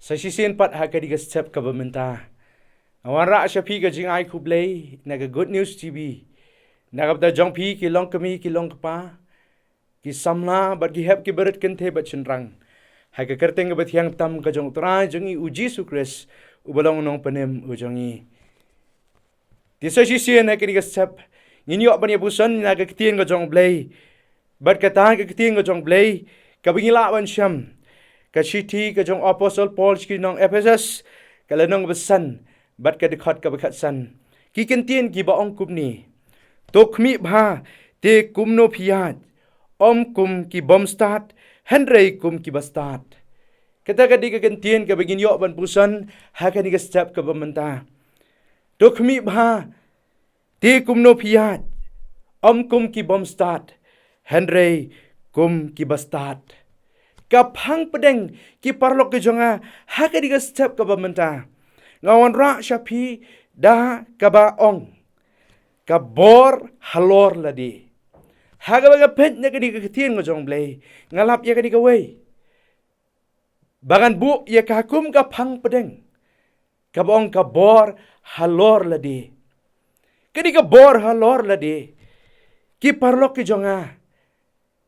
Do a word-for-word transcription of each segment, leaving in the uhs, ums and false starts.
Sa shisien pat ha kane ka step kaba mynta, nga wanrah sha phi ka jingai khublei na ka Good News T V, na ka bynta jong phi ki long kmie ki long kpa, ki samla bad ki hep ki barit kynthei bad shynrang, ha ka kyrteng kaba thiang tam ka jong U Trai jong ngi U Jisu Khrist, uba long u nongpynim u jong ngi. Te sa shisien ha kane ka step, ngin ïoh ban ïa puson na ka ktien ka jong U Blei. Bad kata ka ktien ka jong U Blei, kaba ngi lah ban shem, ka shithi ka jong u Apostol Paul sha ki nong Ephesus, ka lynnong ba san, bad ka dkhot kaba khatsan. Ki kyntien kiba ong kumne: To khmih bha, te kumno phi ïaid, ym kum ki bym stad, hynrei kum kiba stad. Kata ka dei ka kyntien kaba ngin ïoh ban puson ha kane ka step kaba mynta. To khmih bha, te kumno phi ïaid, ym kum ki bym stad, hynrei kum kiba stad. Ka phang pdeng, ki paralok ki jong nga, ha kane ka step kaba mynta, nga wanrah sha phi da kaba ong: Ka bor halor lade. Ha kaba nga peit na kane ka ktien ka jong U Blei, nga lap ïa kane kawei ba ngan buh ïa ka kum ka phang pdeng, kaba ong ka bor halor lade. Kane ka bor halor lade, ki paralok ki jong nga,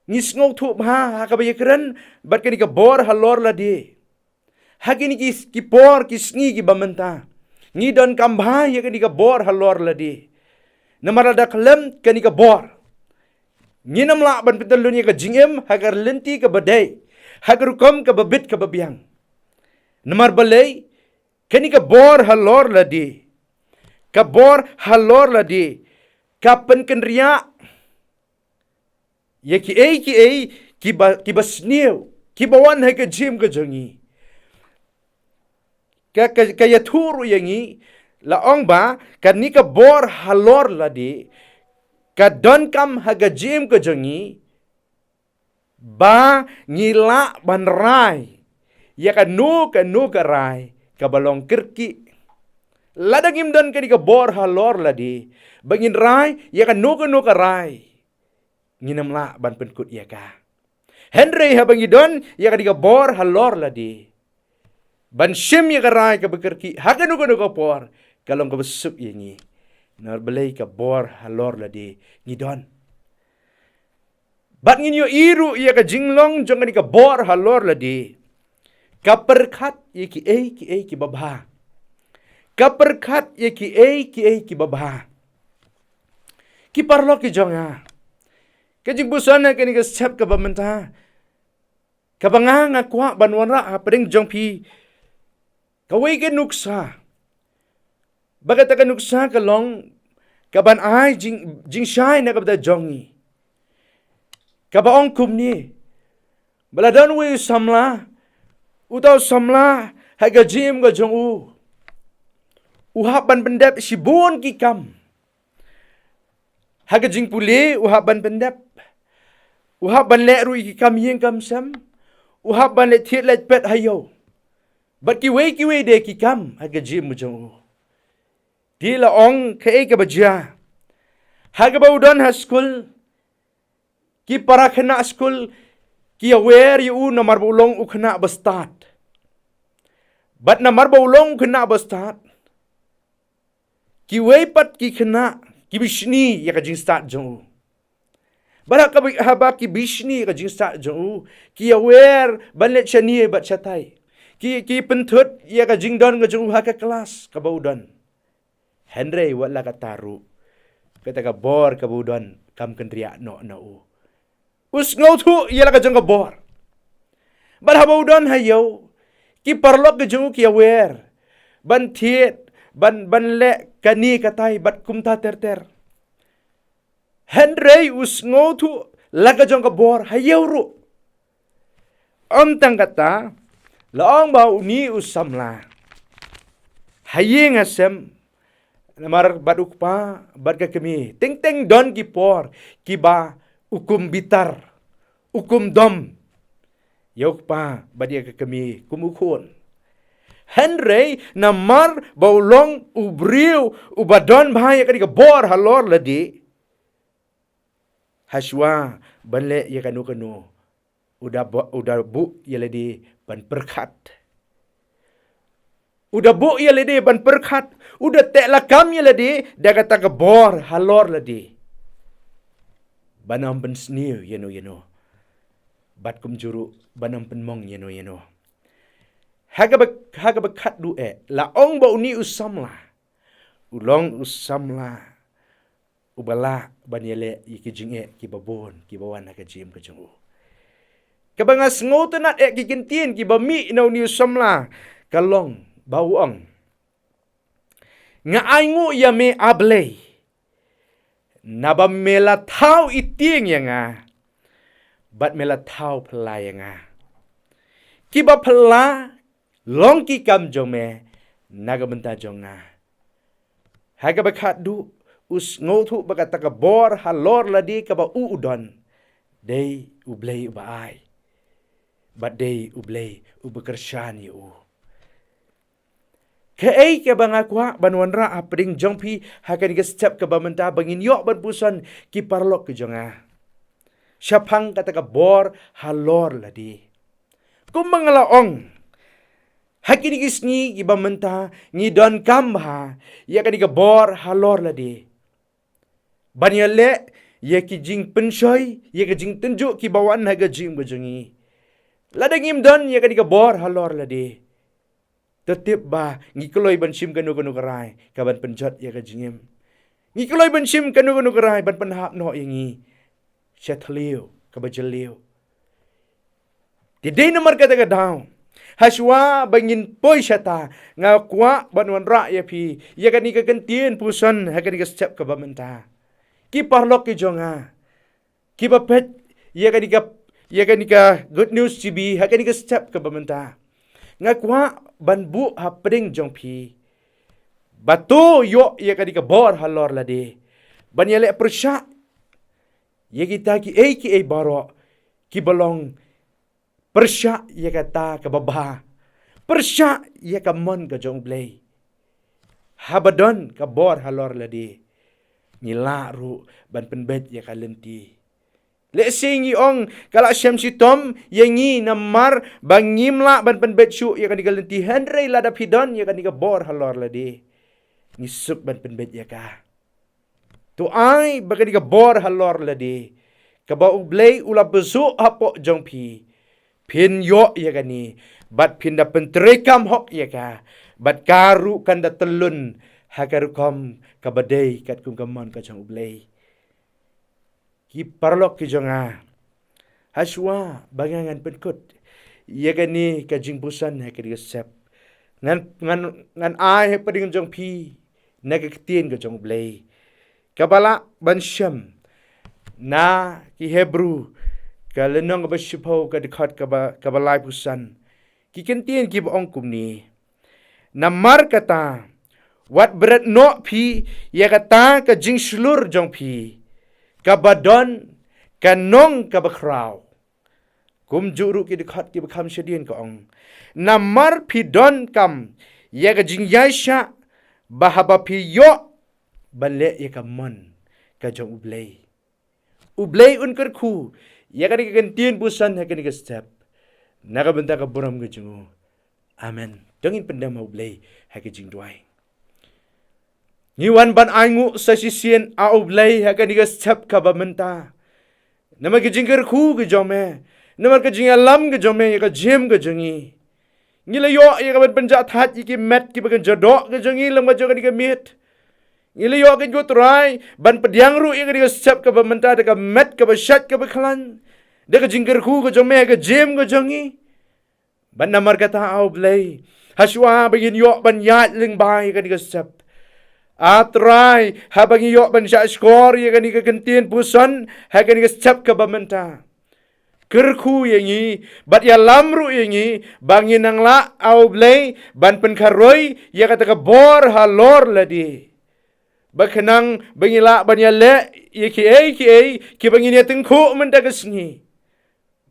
ngi sngewthuh bha ha kaba ïakren bad kane ka bor halor lade. Ha kine ki, ki por ki sngi kiba mynta, ngi donkam bha ïa kane ka bor halor lade. Namar lada khlem kane ka bor, ngin ym lah ban pyntyllun ïa ka jingim ha ka lynti kaba dei, ha ka rukom kaba bit kaba biang. Namar balei? Kane ka bor halor lade, ka bor halor lade, ka pynkynriah ïa kiei kiei kiba, kiba sniew, kiba wan ha ka jingim ka jong ngi. Ka, ka, ka ïathuh ruh ïa ngi, la ong ba kane ka bor halor lade ka donkam ha ka jingim ka jong ngi, ba ngi lah ban rai ïa kano kano ka rai kaba long kyrkieh. Lada ngim don kane ka bor halor lade ba ngin rai ïa kano kano ka rai, ngin ym lah ban pynkut ïa ka. Hynrei haba ngi don ïa kane ka bor halor lade ban shim ïa ka rai kaba kyrkieh ha kano kano ka por, ka long kaba suk ïa ngi. Namar balei? Ka bor halor lade ngi don. Bad ngin ïohi ruh ïa ka jinglong jong kane ka bor halor lade, ka pyrkhat ïa kiei kiei kiba bha. Ka pyrkhat ïa kiei kiei kiba bha. Ki paralok ki jong nga, ka jingpuson ha kane ka step kaba mynta, kaba nga, nga kwah ban wanrah hapdeng jong phi kawei ka nuksa. Ba kata ka nuksa ka long kaban ai jing, jingshai na ka bynta jong ngi, kaba ong kumne: Ba la don uwei u samla, uta u samla ha ka jingim ka jong u, u hap ban pyndep shibun ki kam. Ha ka jingpule u hap ban pyndep, u hap ban leh ruh ïa ki kam ïing kam sem, u hap ban leit thied leit peit ha ïew, bad kiwei kiwei de ki kam ha ka jingim jong u. Te la ong kaei kaba jia? Ha kaba u don ha skul, ki para khynnah skul ki ïawer ïa u namar ba u long u khynnah ba stad. Bad namar ba u long u khynnah ba stad, kiwei pat ki khynnah ki bishni ïa ka jingstad jong u. Bad ha kaba, haba ki bishni ïa ka jingstad jong u, ki ïawer ban leit shane bad shatai. Ki, ki pynthut ïa ka jingdon ka jong u ha ka klas kaba u don. Hynrei wat la katta ruh, kata ka bor kaba u don kam kynriah noh na u. U sngewthuh ïa la ka jong ka bor. Bad haba u don ha ïew, ki paralok ka jong u ki ïawer ban thied, ban, ban leh kane katai bad kumta ter ter. Hynrei u sngewthuh la ka jong ka bor ha ïew ruh. Ym tang kata, la ong ba une u samla, ha ïing ha sem, namar bad u kpa bad ka kmie, teng teng don ki por kiba u kum bitar, u kum dom ïa u kpa bad ïa ka kmie kum u khun. Hynrei namar ba u long u briew uba don bha ïa kane ka bor halor lade, hashwa ban leh ïa kano kano, u da buh, u da buh ïa lade ban pyrkhat. U da buh ïa lade ban pyrkhat, u da teh lakam ïa lade da kata ka bor halor lade, ban ym pynsniew ïano ïano, bad kumjuh ruh ban ym pynmong ïano ïano. Ha kaba, ha kaba khatduh eh, la ong ba une u samla u long u samla uba lah ban ïaleh ïa ki jingeh kiba bun kiba wan ha ka jingim ka jong u. Kaba nga sngewtynnad eh, ki kyntien kiba mih na une u samla ka long ba u ong: Nga ainguh ïa me, A Blei, naba me la thaw itieng ïa nga, bad me la thaw phylla ïa nga. Kiba phylla long ki kam jong me na ka bynta jong nga. Ha kaba khatduh, u sngewthuh ba kata ka bor halor lade kaba u u don, dei U Blei uba ai, bad dei U Blei uba kyrshan ïa u. Kaei kaba nga kwah ban wanrah hapdeng jong phi ha kane ka step kaba mynta, ba ngin ïoh ban puson, ki paralok ki jong nga, shaphang kata ka bor halor lade. Kumba nga la ong, ha kine ki sngi kiba mynta ngi donkam bha ïa kane ka bor halor lade, ban ïaleh ïa ki jingpynshoi, ïa ki jingtynjuh kiba wan ha ka jingim ka jong ngi. Lada ngim don ïa kane ka bor halor lade, to tip ba ngi kloi ban shim kano kano ka rai kaban pynjot ïa ka jingim. Ngi kloi ban shim kano kano ka rai ban pynhap noh ïa ngi sha thliew kaba jylliew. Te dei namar kata ka daw, hashwa ba ngin poi shata, nga kwah ban wanrah ïa phi ïa kane ka kyntien puson ha kane ka step kaba mynta. Ki paralok ki jong nga, kiba peit ïa kane ka, ïa kane ka Good News T V ha kane ka step kaba mynta, nga kwah ban buh hapdeng jong phi ba to ïoh ïa kane ka bor halor lade, ban ïaleh pyrshah ïa kita kiei kiei baroh kiba long, pyrshah ïa kata kaba bha, pyrshah ïa ka mon ka jong U Blei. Haba don ka bor halor lade, ngi lah ruh ban pynbeit ïa ka lynti. Lehse ngi ong, ka la shem shitom ïa ngi namar ba ngim lah ban pynbeit shuh ïa kane ka lynti, hynrei lada phi don ïa kane ka bor halor lade, ngi suk ban pynbeit ïa ka. To ai ba kane ka bor halor lade kaba U Blei u la pynsuh hapoh jong phi, phin ïoh ïa kane, bad phin da pyntreikam hok ïa ka, bad ka ruh kan da tyllun ha ka rukom kaba dei katkum ka mon ka jong U Blei. Ki paralok ki jong nga, hashwa ba nga ngan pynkut ïa kane ka jingpuson ha kane ka step, ngan, ngan, ngan ai hapdeng jong phi na ka ktien ka jong U Blei, kaba lah ban shem na ki Hebru, ka lynnong kaba shiphew, ka dkhot kaba, kaba laiphew san. Ki kyntien kiba ong kumne: Namar kata, wat bret noh phi ïa kata ka jingshlur jong phi kaba don ka nong kaba khraw. Kumjuh ruh ki dkhot kiba kham shadien ka ong: Namar phi donkam ïa ka jingïaishah, ba haba phi ïoh ban leh ïa ka mon ka jong U Blei, U Blei un kyrkhu ïa kane ka kyntien puson ha kane ka step, na ka bynta ka burom ka jong u. Amen. To ngin pyndem ha U Blei ha ka jingduwai. Ngi wan ban ainguh sa shisien, A U Blei, ha kane ka step kaba mynta, namar ka jingkyrkhu ka jong me, namar ka jingïalam ka jong me ïa ka jingim ka jong ngi. Ngi la ïoh ïa ka ban pynjahthait ïa ki met kiba kynja doh ka jong ngi lem ka jong kane ka miet. Ngi la ïoh, ko Trai, ban pdiang ruh ïa kane ka step kaba mynta da ka met kaba shait kaba khlaiñ, da ka jingkyrkhu ka jong me ha ka jingim ka jong ngi. Bad namar kata, A U Blei, hashwa ba ngin ïoh ban ïaid lyngba ïa kane ka step, A Trai, haba ngi ïoh ban shahshkor ïa kane ka kyntien puson ha kane ka step kaba mynta, kyrkhu ïa ngi bad ïalam ruh ïa ngi ba ngin nang lah, A U Blei, ban pynkharoi ïa kata ka bor halor lade, ba khnang ba ngin lah ban ïaleh ïa kiei kiei kiba ngin ïatyngkhuh mynta ka sngi,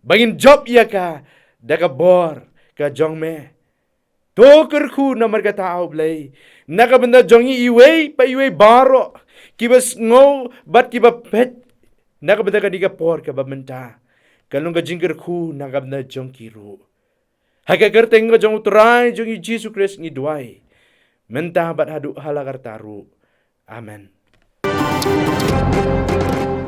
ba ngin jop ïa ka da ka bor ka jong me. To kyrkhu namar kata, A U Blei, na ka bynta jong ngi iwei pa iwei baroh kiba sngew bad kiba peit na ka bynta kane ka por kaba mynta. Kan long ka jingkyrkhu na ka bynta jong ki ruh. Ha ka kyrteng ka jong U Trai jong ngi Jisu Khrist ngi duwai, mynta bad haduh hala karta ruh. Amen.